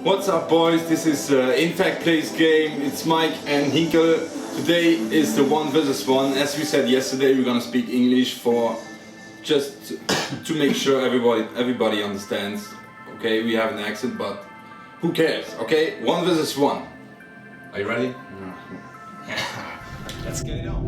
What's up boys, this is Infect Plays Game, it's Mike and Hinkel. Today is the one versus one. As we said yesterday, we're gonna speak English for just to make sure everybody everybody understands. Okay, we have an accent, but who cares? Okay, one versus one. Are you ready? Let's get it on.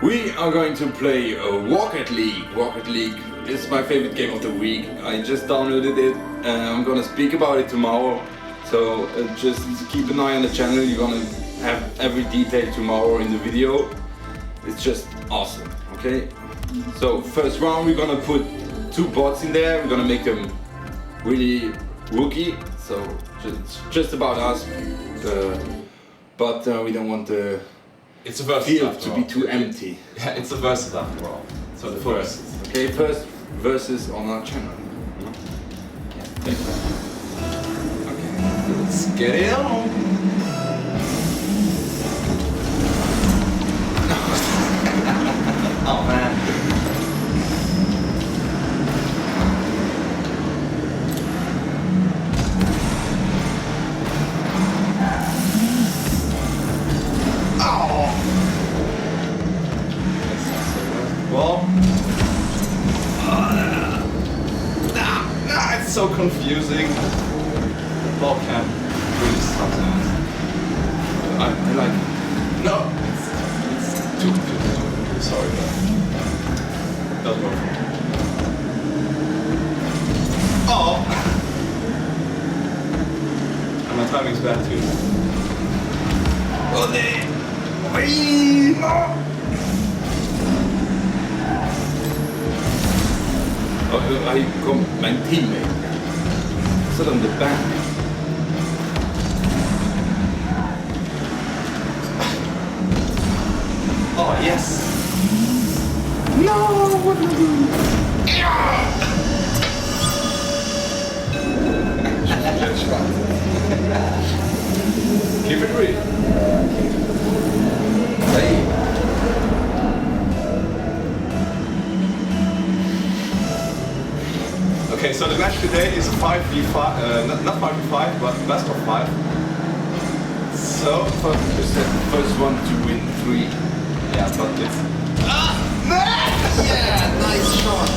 We are going to play Rocket League. Rocket League is my favorite game of the week. I just downloaded it and I'm gonna speak about it tomorrow. So uh, just keep an eye on the channel. You're gonna have every detail tomorrow in the video. It's just awesome, okay? So first round we're gonna put two bots in there. We're gonna make them really rookie. So just, just about us. Uh, but uh, we don't want the it's a versus field to be too empty. Yeah, it's a versus after all. So the first. Okay, first versus on our channel. Yeah. Okay, let's get it on. oh man. Oh! That's not so good. Well, ah, ah, it's so confusing. The ball can really sometimes. I, I like it. No, it's, it's too confusing. I'm sorry, but it doesn't work for me. Oh! And my timing's bad too. Oh nee! Ui, no! Oh, hei kommt mein Teammate. Sit on the back. Oh yes! No! What did I do? Keep it real. Hey. Okay, so the match today is 5v5, uh, not, not 5v5, but best of 5. So, first, first one to win 3. Yeah, but it's... Ah! Yeah, nice shot!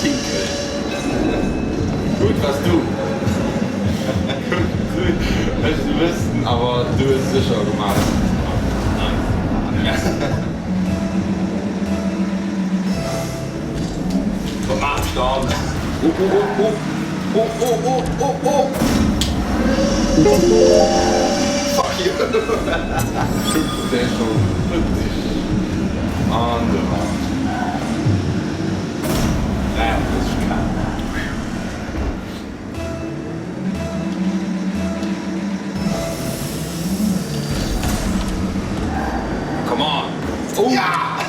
Tinkel. Gut, was du. Gut, gut. Möchtest du wissen, aber du bist sicher gemacht. Nice. Komm, Armstorm. Oh, oh, oh, oh, oh, oh, oh, oh, oh. Fuck you. Der ist schon richtig an der Wand. Naja, das ist klar. Come on! Oh! Ja!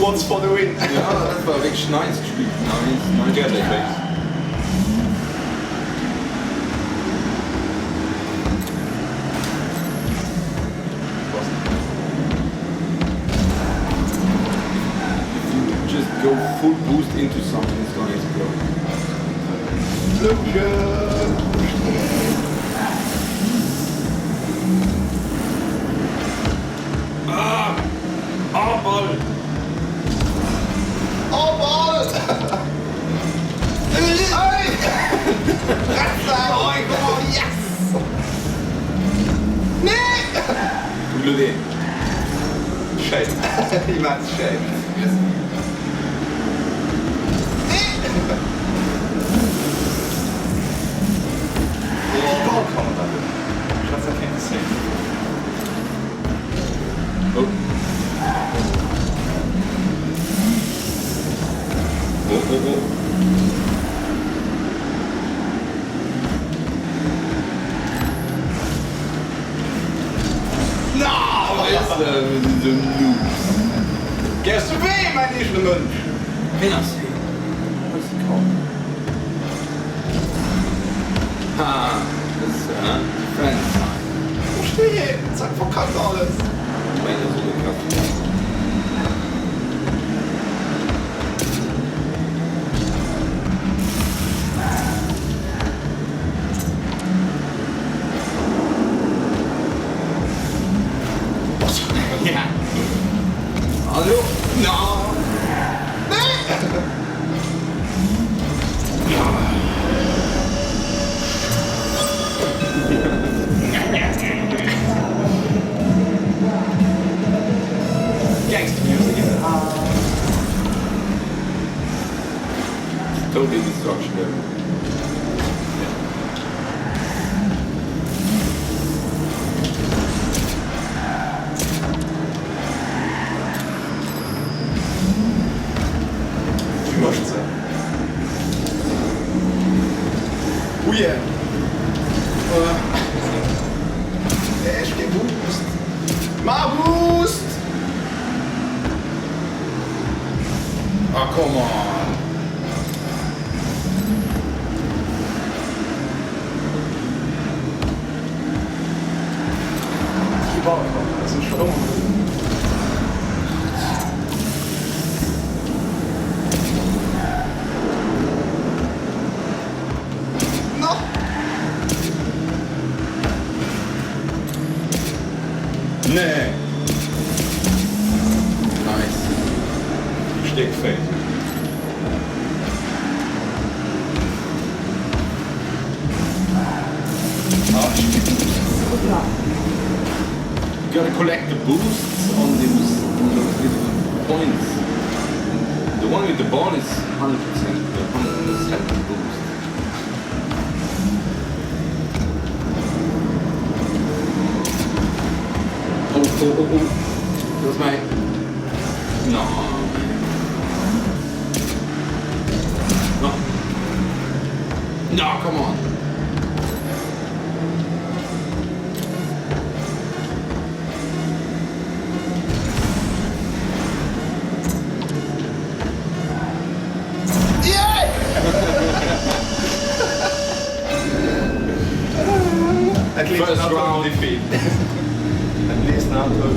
Once for the win! Ja, das war wirklich nice gespielt. Nice, nice. Get it, please. If you just go full boost into something, it's gonna explode. Explosion! Ah! Oh, Ball! Oh, Ball! Hey! Oh, yes! Nee! Blöde. Shame. Immens shame. Yes. Nee! Oh, Ball kommen da. Schatz, I can't save. Oh. Oh, oh, oh. No! Weißt du, wir sind so Noobs. Gehst du weh, mein eegene Mënsch? Wen ass heen? Wo ist die Kau? Ha, das ist, äh, Defense Sign. Wo steht? Zack, verkackt alles. Meine so eine Kraft. Hallo? No! Nee! Gangster music in the house. Totally destruction level. Wie mécht se? Oh yeah! Ech gi Boost! Ma Boost! Ah come on! Nee! Nice. Stéck Féiss. You gotta collect the boosts on those, on those little points. The one with the ball is 100%, the 100% boost. Oh, oh, oh, oh. Dat ass mäi. No. No. No, come on. At least First not total round. defeat. At least not total.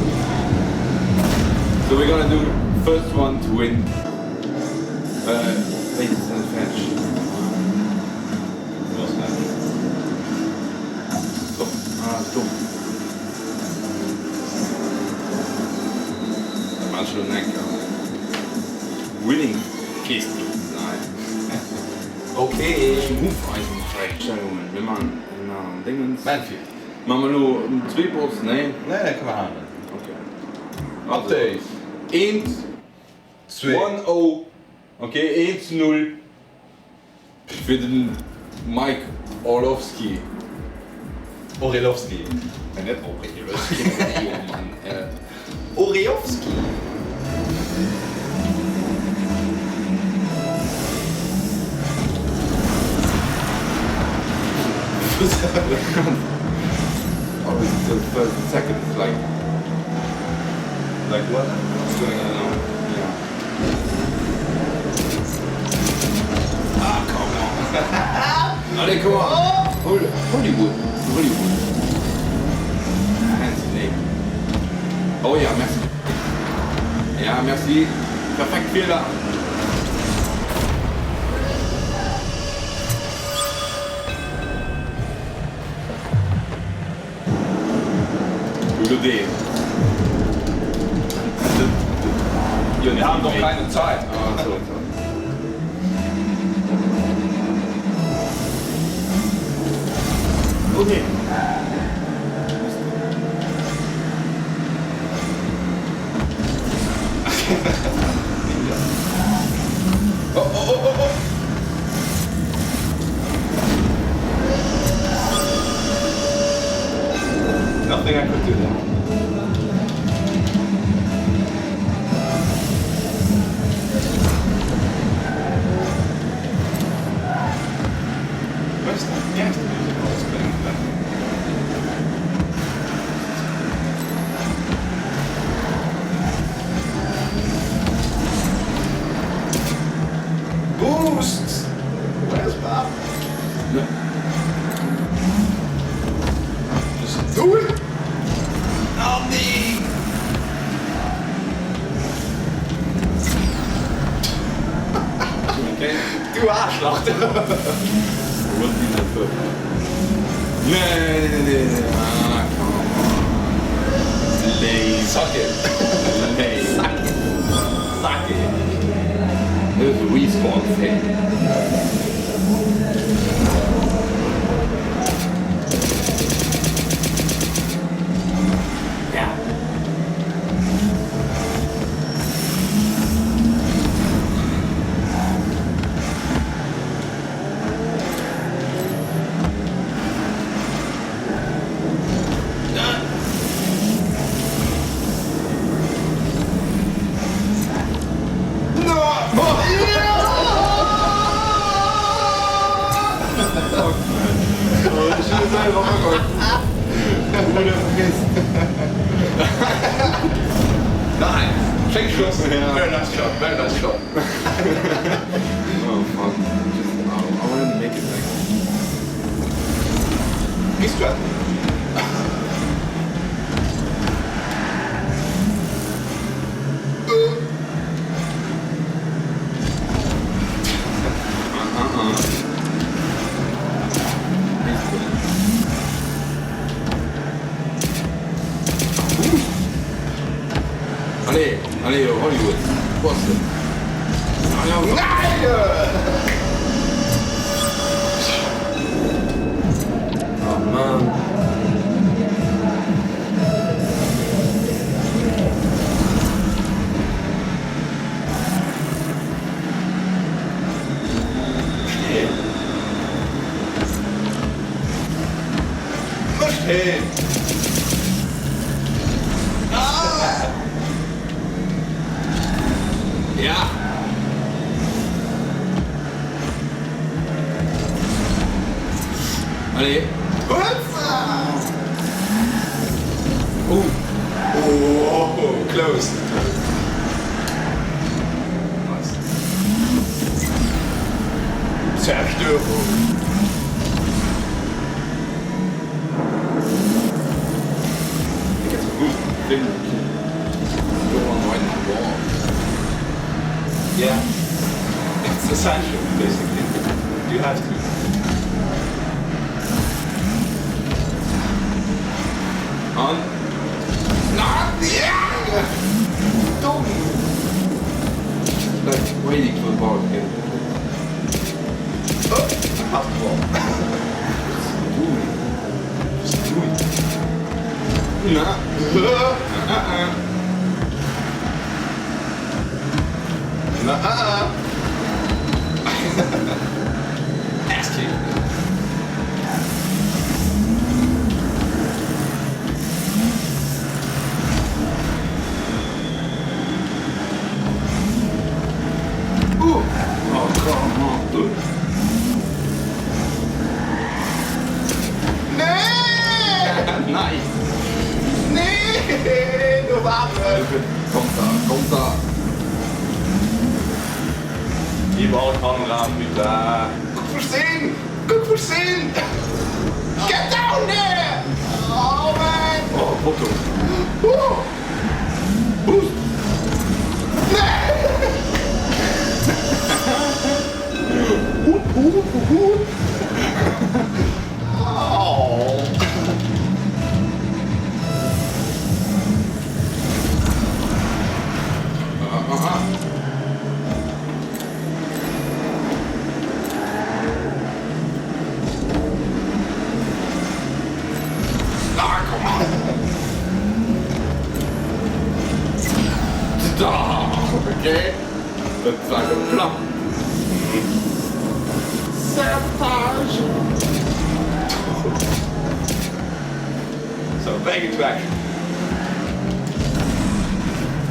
So we're gonna do first one to win. Uh, wait, it's not French. So, ah, dumm. Da war schon ein Winning Kiste. Nein. Okay. Move Item Fräistellungen. Mir man na Dingens. Manfield. Maache mer elo zwee Bots? Nee? Nee, nee, kënne mer halen. Okay. Also, Update. Eent, Zwee. one oh, okay, eent zu null fir den Mike Orlowski. Orelowski. Nee, net Orelowski. Oh Mann, äh. Orejowski. Oh, this is the first second, like. Like what? What's going on now? Yeah. Ah, come on. Allez, come on. Hollywood. Hollywood. Fancy name. Oh ja, merci. Ja, merci. Perfekt Feeler. Lo deen. Wir haben doch keine Zeit. Ah, sorry, sorry. Okay. Oh, oh, oh, oh, oh. Nothing I could do there. Where's that gangster music always playing in the background? Boost! Where's Bob? No. Just do it! Andy! Okay. Du Arschloch! What did I put? Nee, nee, nee, nee. Ah, come on. Lame. Suck it! Lame. Suck it! the respawn thing. Yeah. Nice! Schéi Schoss! Very nice shot, very nice shot. Oh fuck, just I wanna make it like. He's trapped. Allez, allez, Hollywood. Bosse. Oh man. Schnell. Schnell. Ah! Ja. Allez. Oh. Oh, close. Nice. Zerstörung. I think it's a good thing to go on right the wall. Yeah. It's essential, basically. You have to. On. Na, ja! Dumm! Like waiting for the ball to get Oh, I passed the ball. Doing. Just doing. Na. Uh-uh. Na, uh-uh. Nasty. Ooh. Oh, come on. Nee! Nice. Nee! Du warte! Kommt da, kommt da. Die Ball kann ran, Guck versehen! Guck versehen! Get down there! Oh man! Oh, Foto. Oh. Boost. Nee! Hup, hup, hup. Oh. Aha. Ah, come on. Da, okay. Dat war geplant. Sabotage! So, back into action.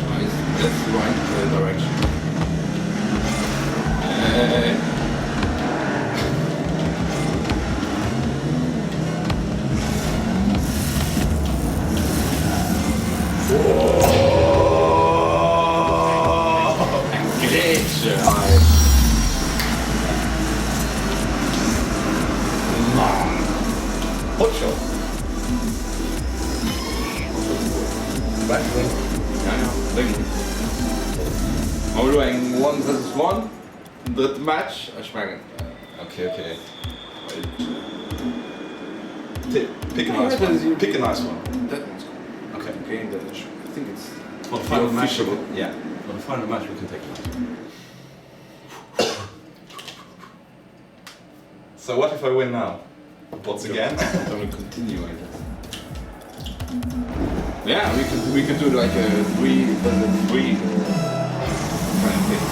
Nice. That's the right direction. Oh. Eng Grätsche, hei. Mann. Hot shot. Ja, ja, denken. Maache mer elo eng One versus One, den drëtte Match. Ech mengen. Okay, okay. Pick a nice one. Pick a nice one. That one's cool. Okay. Okay, that is, I think it's For the final match, official. yeah. For the final match, we can take a nice one. So what if I win now? Bots again? Then we continue, I guess. Yeah, we could we could do like a three versus three kind of thing.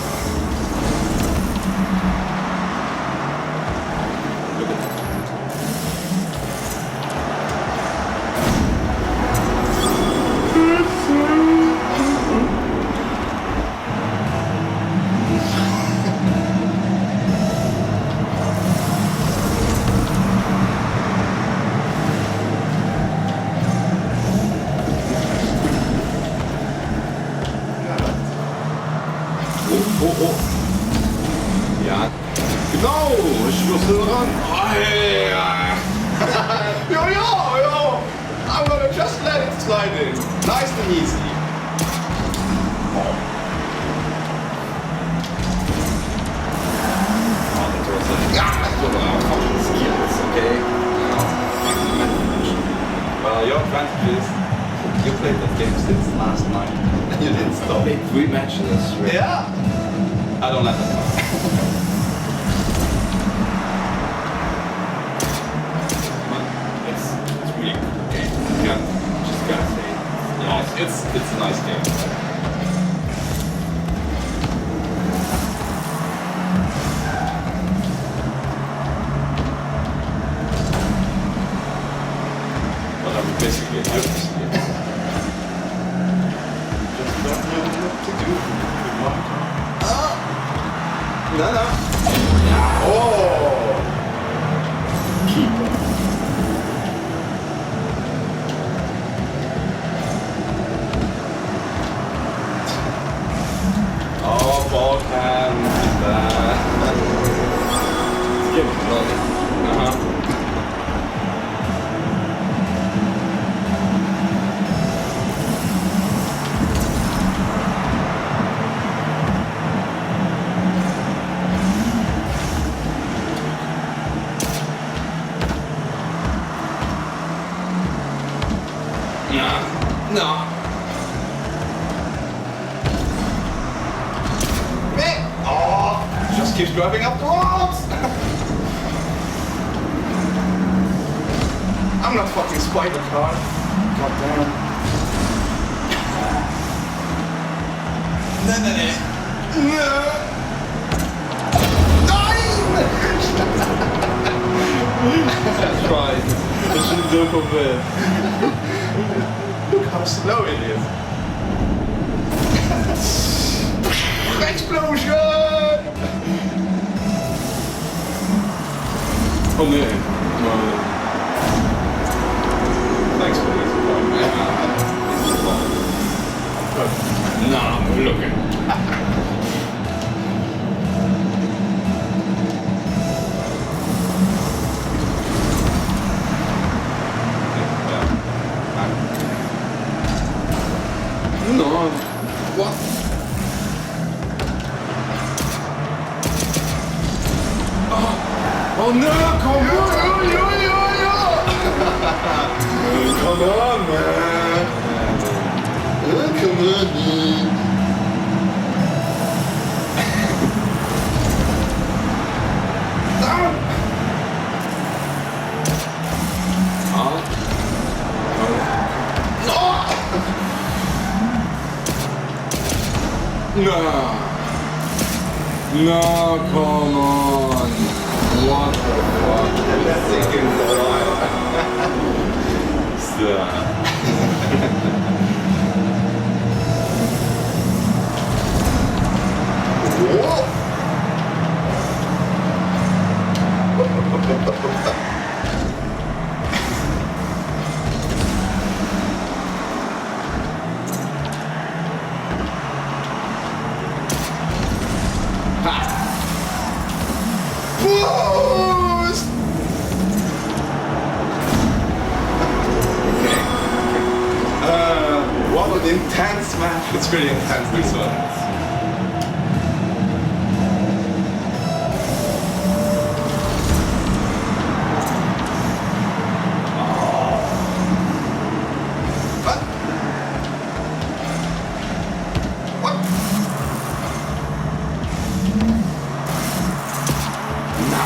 Look at that. Oh, oh, oh. Ja, genau, ech loosse eran. Jo, jo, jo, I'm gonna just let it slide in, nice and easy. Oh, dat was dat war fucking skills, okay? Fucking match. Well, your advantage is you played that game since last night and you didn't stop. Played three matches, that's right. Yeah. I don't let that pass. Man, it's it's really a cool game. Yeah. Just gotta say. Yeah, Awesome. it's it's a nice game. But I'm basically helpless here. Just don't know what to do with my car. Ah! No, no. Oh! Keeper. Oh, ball can. This game is lovely. Uh-huh. Yeah. No. Meh. Oh, just keeps driving up the ropes. I'm not fucking Spider Car. God damn. Nee, nee, nee. Nee. Nein! Tried. Ech hunn esou probéiert. Look how slow it is. Explosion! Oh nee. No. Thanks for the easy part. Yeah. This is fun. Now I'm looking. Yeah. No. What? Oh, oh no, come on! Come on, man! Oh, come on, man! Down! Oh. No! No. No, come on. What the fuck? That's taking a while. So. Whoa! Ha! Boost! Okay. What an intense match. It's really intense, this one. What? What? No.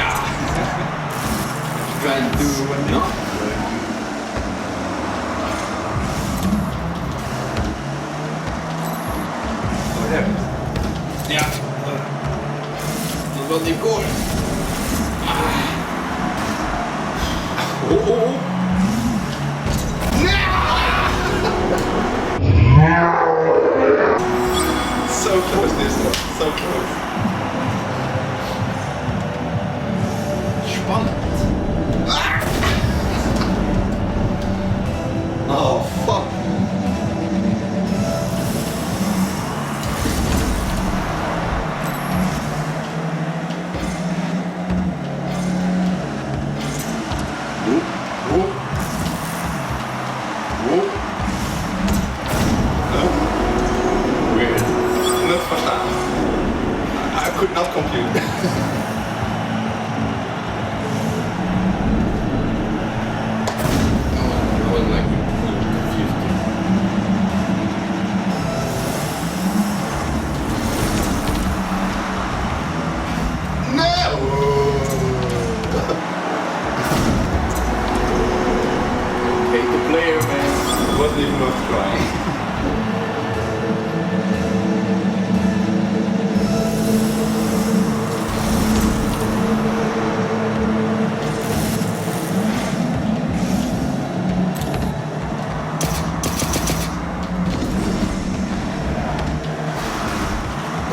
Ja! Trying to no? Oh, there it is. Ja. Dat war de Goal. Oh, oh, oh. So close this one. So close. Spannend. Oh fuck. Oh, oh. Oh. No. Weird. Net verstaan. I could not compute. I was like confused. No! Hate the player, man. Wasn't even worth trying.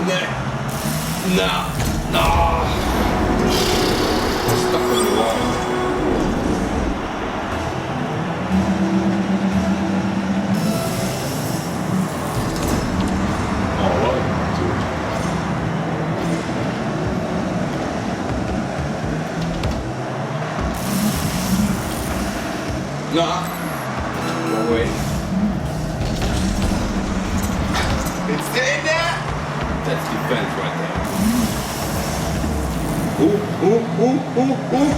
Nee. No. No. Stuck on the wall. Oh, well, dude. No. No way. It's still in there! That's defense right there. Ooh, ooh, ooh, ooh, ooh.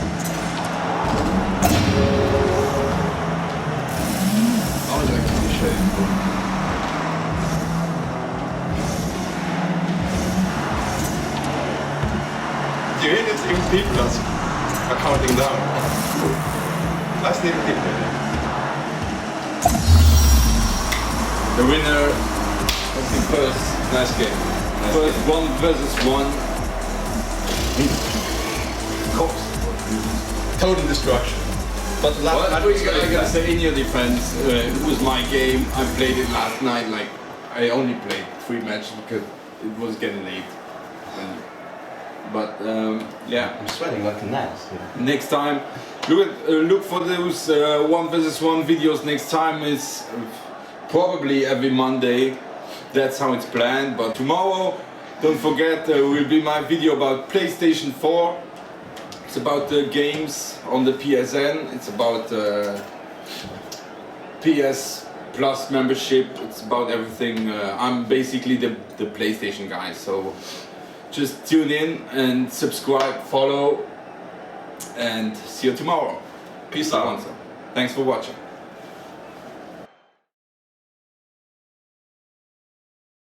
That was actually shameful. You hear it's even people that are counting down. Last even people. The winner of the first Nice game. Nice first game. one versus one. Of course. Total destruction. But the last Well, match we was gotta, I really gotta fast. say, in your defense, uh, it was my game. I played it last night. Like, I only played three matches because it was getting late. And, but yeah, I'm sweating like an ass. Yeah. next time, look at, look for those one versus one videos. Next time is probably every Monday. That's how it's planned. But tomorrow, don't forget, will be my video about PlayStation 4. It's about the games on the PSN. It's about PS Plus membership. It's about everything. I'm basically the PlayStation guy. So just tune in and subscribe, follow, and see you tomorrow. Peace out. Thanks for watching.